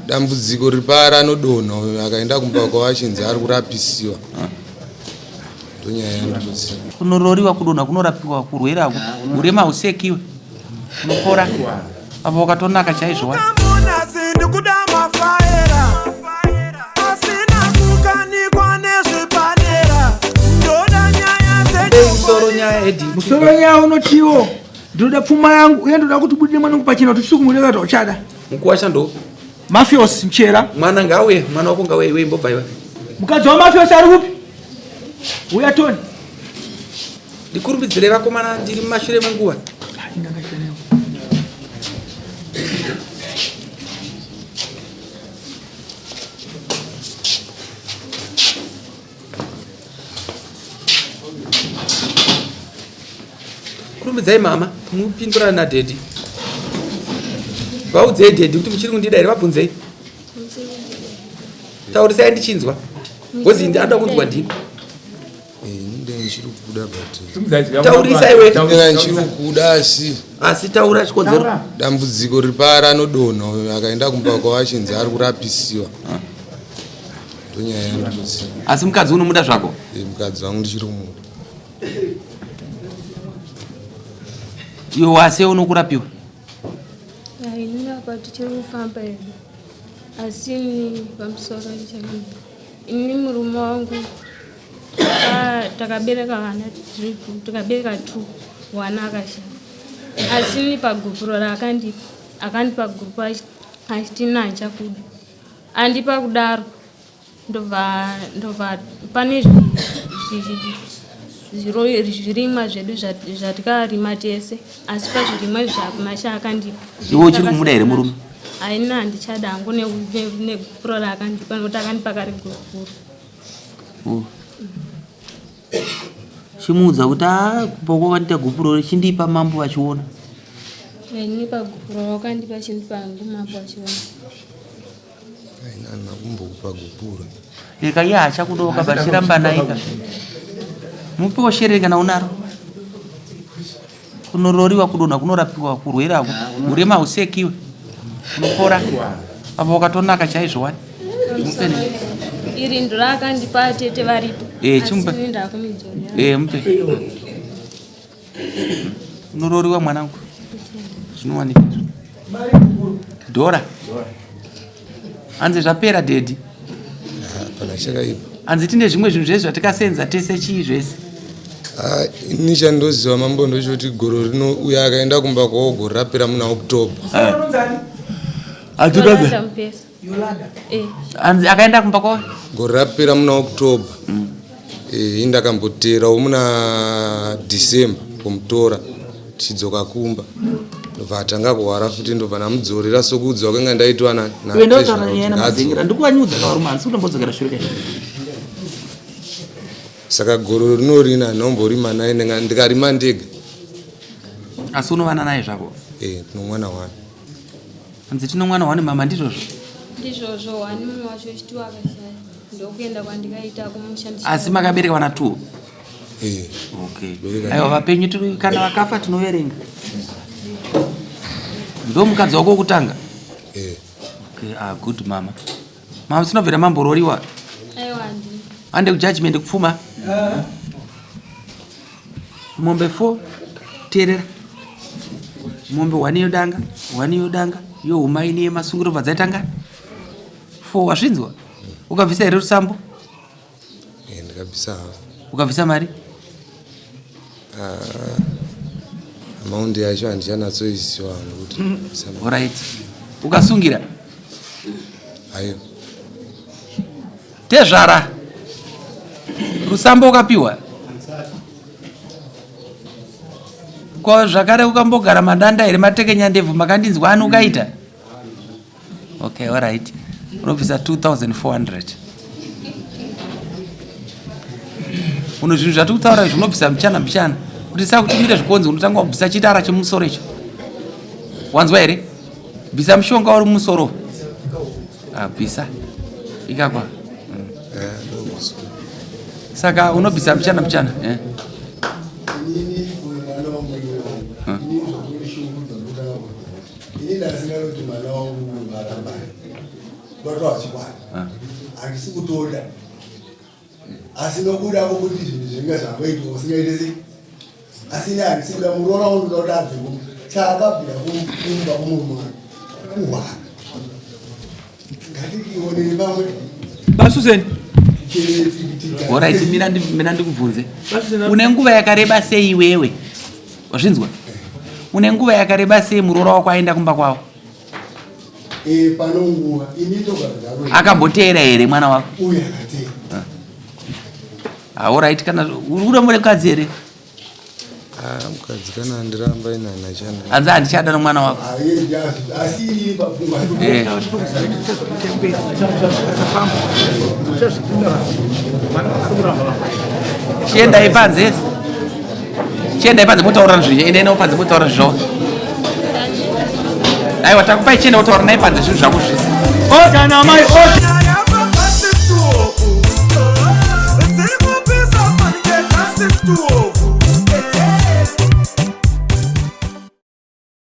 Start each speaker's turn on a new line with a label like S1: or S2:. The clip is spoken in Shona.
S1: Dambudziko riri paari anodonha uyo akaenda kumba kwavo achinzi ari kurapisiwa. Ndonyaya yandinoziva.
S2: Kunororiwa kudonha kunorapiwa kurwera ako. Urema husekiwe. Unopora. Apa wakatonaka chaizvo wani.
S3: Ndikuda mafaera asina kukanikwa nezvipanera ndoda nyaya
S2: Musoro nyaya Eddie.
S4: Musoro nyaya unotiwo ndinoda pfuma yangu uye ndoda kuti ubudire mwana wangu pachena kuti usikumurega kuti uchada.
S2: Mukuwasha ndo.
S4: Mafios mchera.
S2: Mwana ngauye, mwana wako ngauye iwe imbobva iwe.
S4: Mukadzi wa Mafios ari kupi? Uya Tony.
S2: Ndikurumbidzire vakomana ndiri mumashure menguva. Kurumbidzai mama, mupindurane nadaddy. Vaudzei daddy kuti muchiri kundida here vabvunzei. Taurisai ndichinzwa. Ngozi anoda kunzwa ndini. Taurisa iwe.
S1: Ndichiri kuda asi.
S2: Asi taura chikonzero.
S1: Dambudziko riri paari anodonha uyo akaenda kumba kwavo achinzi ari kurapisiwa. Ndonyaya yandinoziva.
S2: Asi mukadzi unomuda zvako?
S1: Eh, mukadzi wangu ndichiri kumuda.
S2: Iwe wase unokurapiwa?
S5: Ini apa tichiri kufamba hedu asi ini pamusoro ndichakadii. Ini murume wangu takabereka vana tiri tikabereka two one akashaya asi ini pagupuro raakandipa akandipa gupu achiti ini handichakuda andipa kudaro ndobva ndobva pane zvirimwa zvedu zvatikarima tese asi pazvirimwa izvi hakuna chaakandipa.
S2: Iwe uchiri kumuda here murume?
S5: Haina, handichada hangu negupuro raakandipa nekuti akandipa kari gupuro.
S2: Oh. Chimuudza kuti ah, kupa kwakandiita gupuro chindipa mambo vachiona.
S5: Ini pagupuro wakandipa chindipa hangu mambo vachiona.
S1: Aina kumbokupa gupuro.
S2: Rega iye hachakudoka bachiramba naika. Mupiwo shereni kana unaro. Kunororiwa kudonha kunorapiwa kurwera ako. Urema husekiwe. Unopora. Apa wakatonaka chaizvo wani. Mupe ne.
S5: Iri ndiro akandipa tete varipo.
S2: Eh, chimupe.
S5: Asi ini ndakumudzorera.
S2: Eh, mupe. Unororiwa mwanangu. Zvinowanika izvo. Dhora. Hanzi zvapera daddy.
S1: Hapana chakaipa.
S2: Hanzi tine zvimwe zvinhu zvese zvatikasenza tese chii zvese.
S1: Ah, ini chandoziva mambo ndochoti goro rino uyo akaenda kumba kwavo gore rapera muna October.
S5: Yolanda Mupesa. Eh.
S2: Hanzi akaenda kumba kwavo
S1: Gore rapera muna October. Eh, ini ndakamboterawo muna December kumutora tichidzoka kumba. Ndobva atanga kuhwara futi ndobva ndamudzorera sokuudzwa kwanga ndaitwa na na
S2: Iwe ndotaura
S1: tezvara
S2: nyaya
S1: kuti
S2: namadzengera ndikuvanyudza kavarume hanzi kutombodzokera shure kai.
S1: Saka gore rinorina ndinomborima naye ndikarima ndega.
S2: Asi unovana naye zvako?
S1: Eh, tino mwana wani.
S2: Hanzi tino mwana wani mama ndizvozvo?
S5: Ndizvozvo wani mumwe wacho chitiwa akashaya. Ndokuenda kwandikaita kumusha ndichi.
S2: Asi makabereka vana 2?
S1: Eh.
S2: Okay.
S1: Bereka.
S2: Aiwa vapenyu tiri kana vakafa tinoverenga. Ndo mukadzi wako wokutanga?
S1: Eh.
S2: Okay, ah good mama. Mama sinobvira mambororiwa.
S5: Aiwa handina.
S2: Ande kujudgment kupfuma. Mombe 4 teerera. Mombe 1 yodanga, 1 yodanga, yohumaini yemasungiro bva dzaita ngani? 4 wazvinzwa? Ukabvisa here rusambo?
S1: Eh, ndakabvisa half.
S2: Ukabvisa mari?
S1: Ah, amount yacho handichanatsoiziva hangu kuti ndakabvisa mari.
S2: Alright. Ukasungira?
S1: Aiwa.
S2: Tezvara. Rusambo ukapiwa? Ko zvakare ukambogara madanda here matekenya ndebvu makandinzwa ani ukaita? Okay, alright. Unobvisa 2400. Uno zvinhu zvatiri kutaura izvi unobvisa mbichana mbichana. Kuti sakutumire zvikonzi unotanga kubvisa chidara chemusoro icho. Wanzwa here? Bvisa mushonga uri mumusoro. Ah, bvisa. Ikakwa. Saka unobvisa mbichana mbichana. Eh.
S6: Ini ndasingana kuti mwana wangu varambani. Ndataura chokwadi, handisi kutoda, asi nokuda kwokuti zvinhu zvinenge zvangoitwa usingaite sei, asi ini handisi kuda muroora wangu. Ndoda kuti abve kumba. Chaakabvira kumba kumurume wake kuhwara. Ngatikionei pamwe.
S4: BaSusan.
S2: Alright, mira ndikubvunze. Une nguva yakareba sei iwewe? Wazvinzwa? Une nguva yakareba sei muroora wako aenda kumba kwavo?
S6: Pano nguva ini togara.
S2: Akamboteera here mwana wako?
S6: Uye akateera.
S2: Alright, kana uri kuda mukadzi here?
S1: Ah, mukadzi kana andiramba ina nachana.
S2: Hanzi handichada nomwana wako.
S6: Asi ini papfungwa.
S2: Chiendai panze, chiendai panze motaura zvinhu. Endai navo panze motaura zvavo. Aiwa, takupai, chienda kutaura naye panze zvinhu zvako zvese.
S4: Order namai, order.